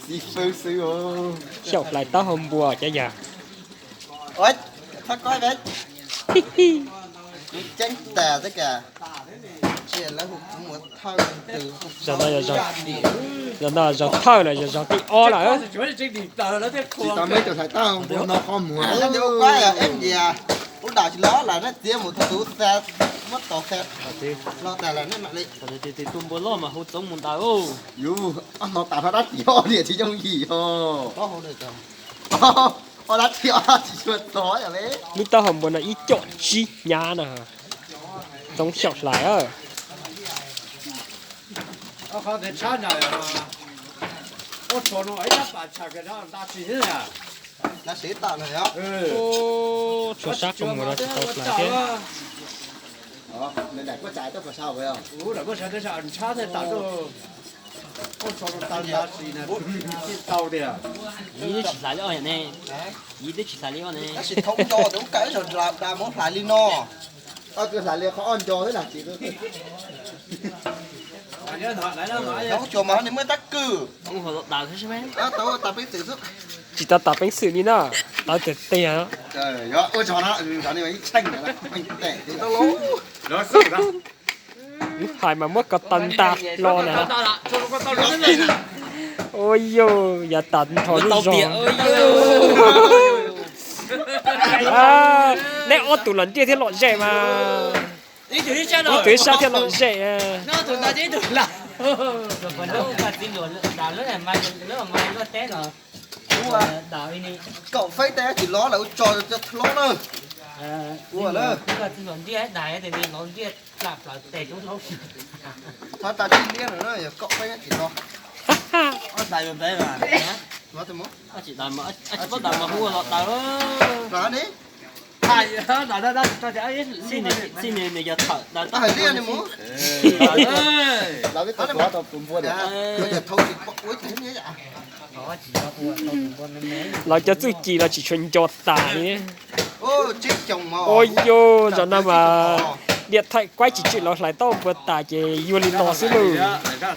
Xib fwb xwb. Xyaum hlais taub hau npua cov yawg. Kuv ceeb tas xwb ka. Zaum no zaum thawj los yog zaum thib ob lawm. Tsis tau muaj ib tug hlais taub hau npua no qhov muag. Ua dam tsis los lawm nej txiav mus thaum tus xa muab tau xa los tas lawm nej mam li. Tus npua loj mas hu txoov mus ntaws. Yus ob hno tas rau dab tsi ob niam tsis yooj yim os. Ob dab tsi ob tsis tshua txog yom le. Lub taub hau npua no ib com tsib hnyav no. Txoov xyaum hlais. Tshuav sab qhov muag no tsis tau hlais thiab. Yus twb tsis hlais li ne. Yus twb tsis hlais li ne. Tab sis thaum nco tus kawm ib zaug da mus hlais li no. Koj hlais li qhov ob nco xwb na tsis. Thaum tsuas mas nws muaj tab kwj. Tau tas peev xwm xwb. Tsis tau tas peev xwm li na. Tawv tiag tiag. Ua tso na, ib tsheej. Wb hais mas muab ko taw nta hlo na. Ua yog yav tas nrho lub zog. Neb ob tug los ntiaj thiab lom zem mas. Ib tug ib sab thiab lom zem. Kaum feeb tej tsis los lawm ua tso cov hlob na. Ua lawm. Tsis los yog kaum feeb tsis los. Xij nws yog thawm daws tau hais li mus. Lawv cov txuj ci los tsis tshua nco tas li. Ua yog zaum no mas diam thaim kuaib tsis tsim los hlais taub npua tas ces yuav li no xwb lawm.